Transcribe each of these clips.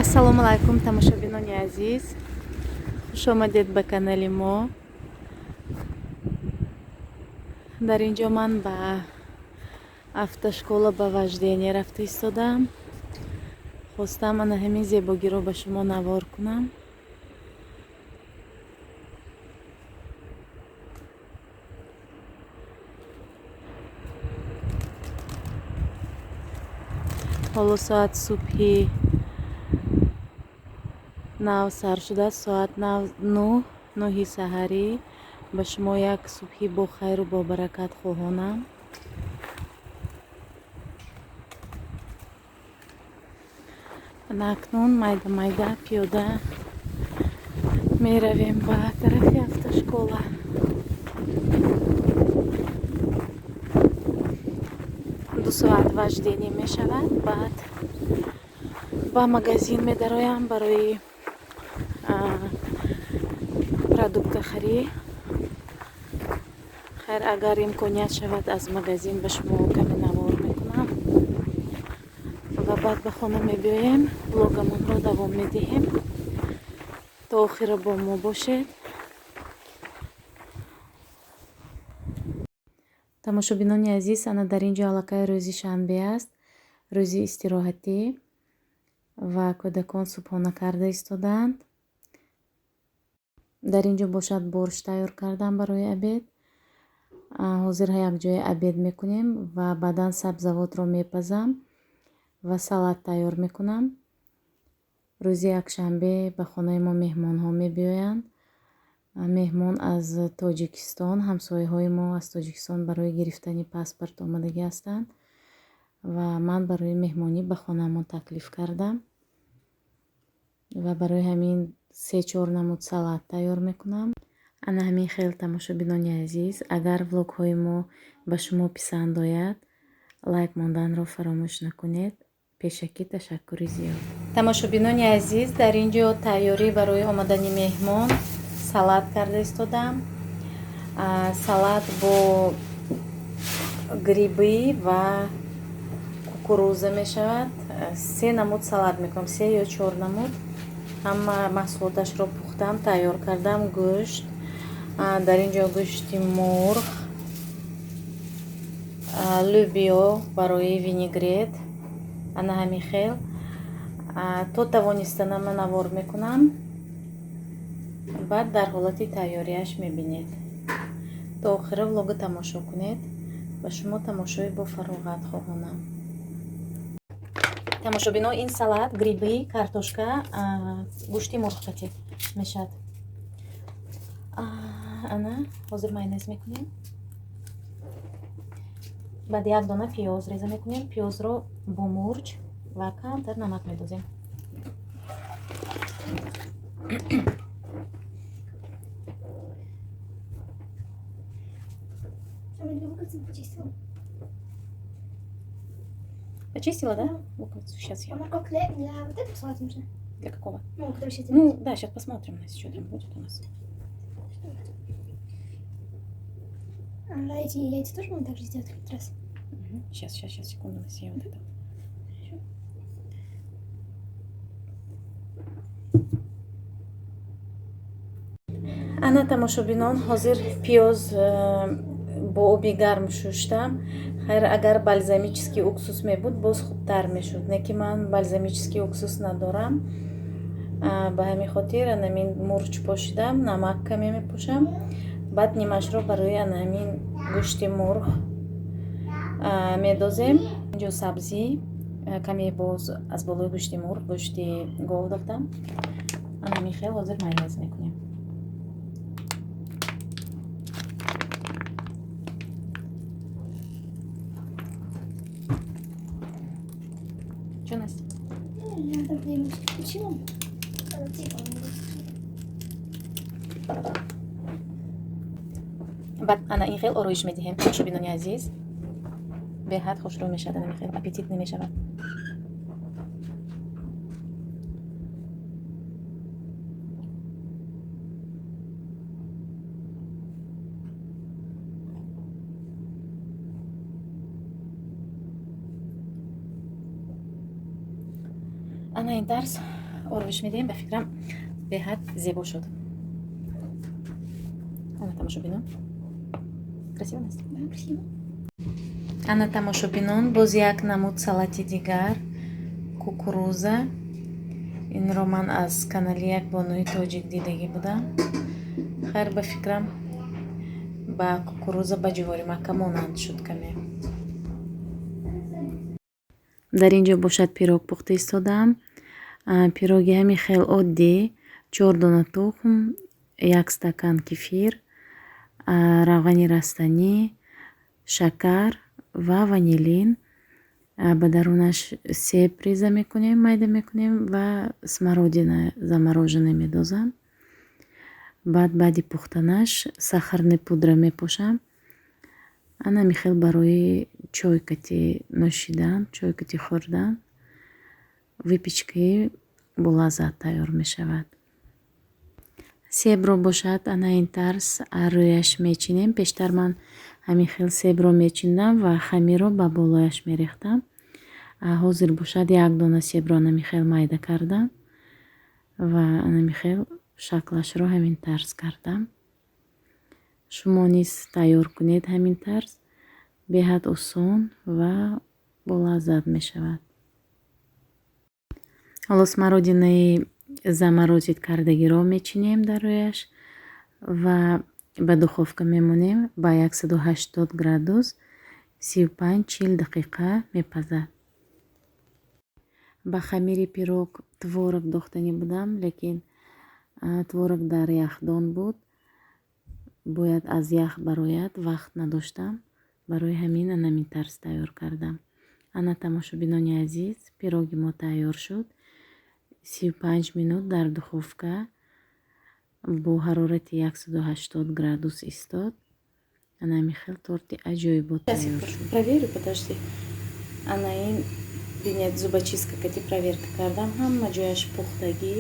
Ассалому алайкум, тамошобинони азиз, хуш омадед ба канали мо. Дар ин ҷо ман ба автошкола ба вождение рафта истодаам. Хостам ана ҳамин зебогиро ба шумо навор кунам. Ҳоло соат субҳи нав сар шудааст, соат 9 саҳарӣ. Ба шумо як субҳи бо хайру бобаракат хоҳонам. Акнун майда майда пиёда меравем ба тарафи автошкола. 2 соат вождение мешавад, баъд ба магазин медароям барои продуктахарӣ. Хайр, агар имконият шавад, аз магазин ба шумо каме навор мекунам ва баъд ба хона мебиёем, влогамонро давом медиҳем. То охира бо мо бошед. Тамошобинони азиз, ана дар ин ҷо аллакай рӯзи шанбе аст, рӯзи истироҳатӣ ва кӯдакон субҳона карда истодаанд. Дар ин ҷо бошад борщ тайёр кардам барои обед. Ҳозир якҷоя обед мекунем ва баъдан сабзавотро мепазам ва салат тайёр мекунам. Рӯзи якшанбе ба хонаи мо меҳмонҳо мебиёянд. Меҳмон аз Тоҷикистон, ҳамсояҳои мо аз Тоҷикистон барои гирифтани паспорт омадагӣ ҳастанд ва ман барои меҳмонӣ ба хонаамон таклиф кардам ва барои ҳамин 3-4 намуд салат тайёр мекунам. Ана ҳамин хел, тамошобинони азиз, агар влогҳои мо ба шумо писанд ояд, лайк монданро фаромӯш накунед. Пешакӣ ташаккури зиёд. Тамошобинони азиз, дар ин ҷо тайёрӣ барои омадани меҳмон салат карда истодам. Салат бо грибы ва кукуруза мешавад. 3 намуд салат мекунам, 3 ё 4 намуд. Ҳама маҳсулоташро пухтам, тайёр кардам. Гӯшт, дар ин ҷо гӯшти мурғ, лӯбиё барои винегрет, ана ҳамин хел. То тавонистанама навор мекунам, баъд дар ҳолати тайёрияш мебинед. То охира влога тамошо кунед. Ба шумо тамошои бо фароғат хоҳонам. Тамошобино, ин салат грибы, картошка, гӯшти мурғ мешавад. Ана ҳозир майонез мекунем. Баъд як дона пиёз реза мекунем. Пиёзро бо мурч ва камтар намак медозем. Почистила, да? Луковицу. Сейчас я. А морковь для вот этого салата нужна? Для какого? Ну, который сейчас Ну, делать. да, сейчас посмотрим, у нас что там будет у нас. А эти яйца тоже можно так же сделать как раз? Угу. Сейчас, сейчас, сейчас, секунду, у нас я вот это. Хорошо. Ана тамошобинон, ҳозир пиёз бо оби гарм шуштам. Хайр, агар бальзамический уксус мебуд, боз хубтар мешуд. Не ки ман бальзамический уксус надорам. Ба ҳамин хотир анамин мурч пошидам, намак каме мепошам. Баъд нимашро барои анамин гӯшти мурғ медозем. Инҷо сабзӣ, каме боз аз болои гӯшти мурғ, гӯшти гов дохтам. Анамин хел ҳозир майонез мекунем. Чё, Настя? Ну, я там я ему включила. Баъд ана ин хел ороиш медиҳем, тамошобинони азиз. Беҳад хушрӯ мешавад, ана ин хел аппетит намешавад. Ана ин тарз Ороиш медиҳем. Ба фикрам, беҳад зебо шуд. Ана, тамошобинон, красиво, Настя? Да, красиво. Ана, тамошобинон, боз як намуд салати дигар, кукуруза. Инро ман аз канали як бонуи тоҷик дидагӣ будам. Хайр, ба фикрам, ба кукуруза, ба ҷуворимакка монанд шуд каме. Дар ин ҷо бошад, пирог пухта истодаам. Пироги ҳамин хел оддӣ: чор дона тухм, як стакан кефир, равғани растанӣ, шакар ва ванилин. Ба дарунаш себ реза мекунем, майда мекунем ва смородина замороженный медозам. Баъд, баъди пухтанаш, сахарный пудра мепошам. Ана ҳамин хел барои чой кати нӯшидан, чой кати хӯрдан выпечкаи болаззат тайёр мешавад. Себро бошад, ана ин тарз рӯяш мечинем. Пештар ман ҳамин хел себро мечиндам ва хамирро ба болояш мерехтам. Ҳозир бошад, як дона себро анами хел майда кардам ва анами хел шаклашро ҳамин тарз кардам. Шумо низ тайёр кунед ҳамин тарз, беҳад осон ва болаззат мешавад. Ҳоло смородинаи заморозить кардагиро мечинем дар рӯяш ва ба духовка мемонем, ба 180 градус 35-40 дақиқа мепазад. Ба хамири пирог творог дохтанӣ будам, лекин творог дар яхдон буд, бояд аз ях барояд, вақт надоштам. Барои ҳамин анамин тарз тайёр кардам. Ана, тамошобинони азиз, пироги мо тайёр шуд. 35 минут дар духовка бо ҳарорати 180 градус истод. Ана ҳамин хел торти аҷоибот тайёр шуд. Проверю, подожди. Ана ин, бинед, зубочистка кати проверка кардам, ҳама ҷояш пухтагӣ.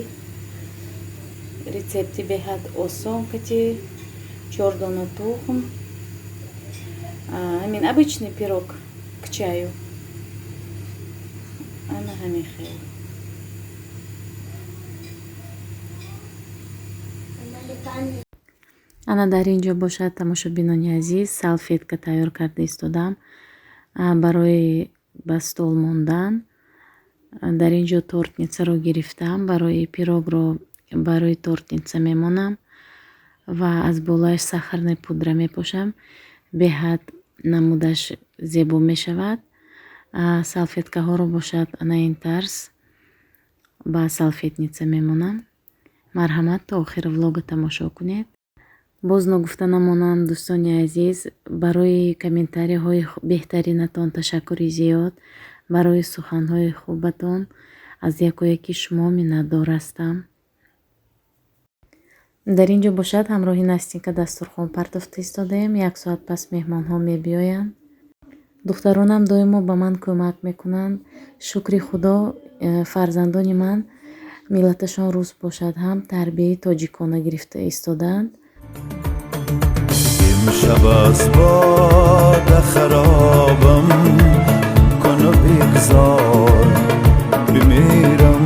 Рецепти беҳад осон кати, чор дона тухм, ҳамин обычный пирог к чаю, ана ҳамин хел. Ана дар ин ҷо бошад, тамошобинони азиз, салфетка тайёр карда истодам барои ба стол мондан. Дар ин ҷо тортницаро гирифтам, барои пирогро барои тортница мемонам ва аз болояш сахарная пудра мепошам. Беҳад намудаш зебо мешавад. Салфеткаҳоро бошад, ана ин тарз ба салфетница мемонам. Марҳамат, то охири влога тамошо кунед. Боз ногуфта намонам, дӯстони азиз, барои комментарияҳои беҳтаринатон ташаккури зиёд, барои суханҳои хубатон аз якояки шумо миннатдор ҳастам. Дар ин ҷо бошад, ҳамроҳи Настенька дастурхон партофта истодаем. Як соат пас меҳмонҳо мебиёянд. Духтаронам доимо ба ман кӯмак мекунанд. Шукри Худо, фарзандони ман, миллаташон рус бошад ҳам, тарбияи тоҷикона гирифта истодаанд. امشب از باد خرابم کن و بگذار بمیرم.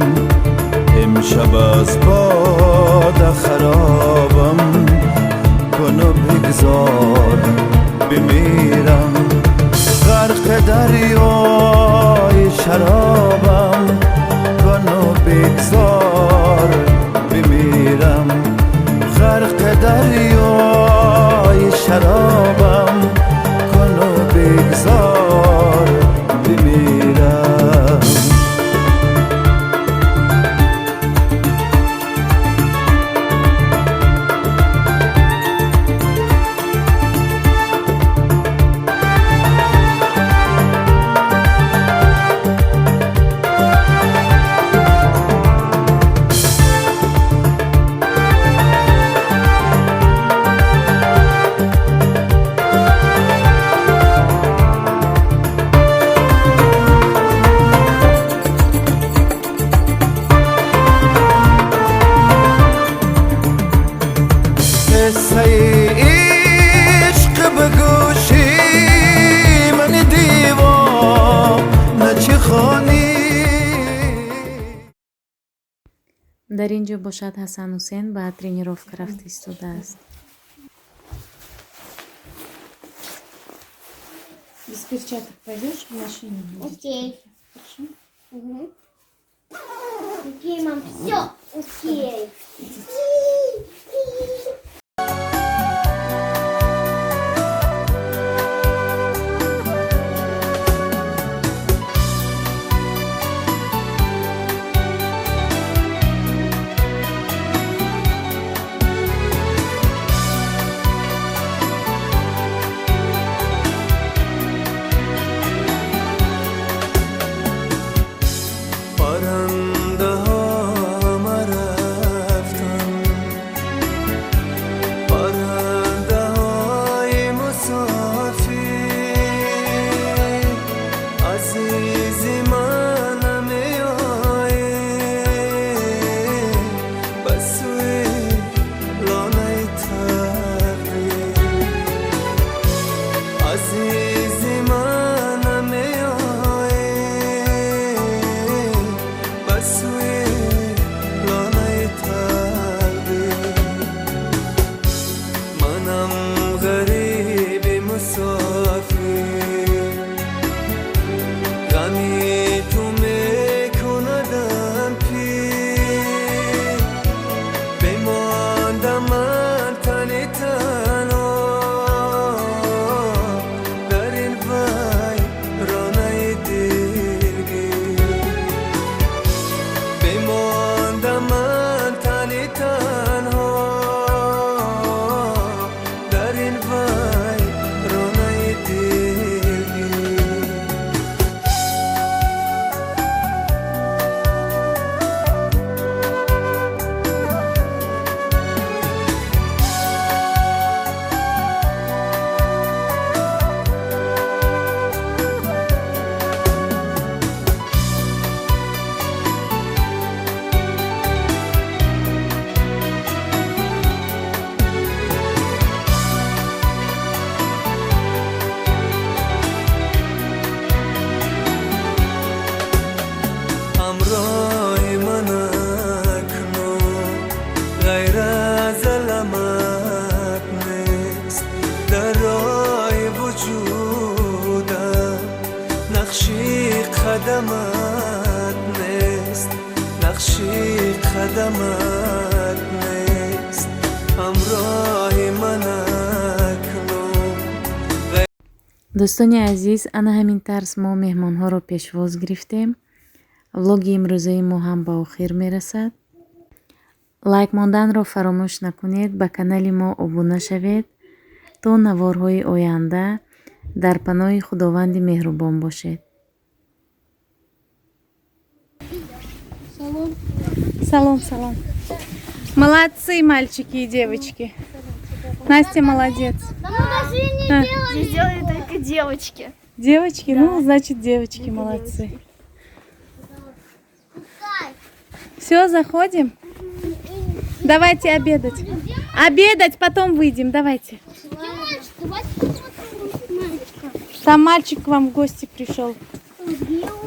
امشب از باد خرابم کن و بگذار بمیرم. غرق دریای شرابم کن و بگذار بمیرم. غرق دریای شرابم کن و بگذار بمیرم. Дар ин ҷо бошад, Ҳасан Ҳусен ба тренировка рафта истодааст. Без перчаток пойдешь, в машине? Окей. Хорошо? Угу. Окей, мам, все, окей. پرنده ها مرفتن، پرنده های مسافر، عزیز من نمی آید به سوی لانه تقدیر، عزیز من نمی آید به سوی لانه تقدیر. منم غریب مسافر، غمی تو میکندم پیر، بماندم من تن تنها در این ویرانه دلگیر، بماندم من تن تنها در این ویرانه دلگیر. ҳамроҳи ман акнун ғайр аз аламат нест, дар роҳи вуҷудам нақши қадамат нест, нақши қадамат нест, ҳамроҳи ман акнун. Дӯстони азиз, ана ҳамин тарз мо меҳмонҳоро пешвоз гирифтем. Влоги имрӯзаи мо ҳам ба охир мерасад. Лайк монданро фаромӯш накунед, ба канали мо обуна шавед. То наворҳои оянда дар паноҳи Худованди меҳрубон бошед. Салом, салом. Молодцы, мальчики и девочки. Настя молодец. Мы даже не А. делали. Здесь делали только девочки. Девочки? Ну, значит, девочки молодцы. Все, заходим? Давайте обедать. Обедать, потом выйдем, давайте. Где мальчик? Давайте посмотрим мальчика. Там мальчик к вам в гости пришел. Где он?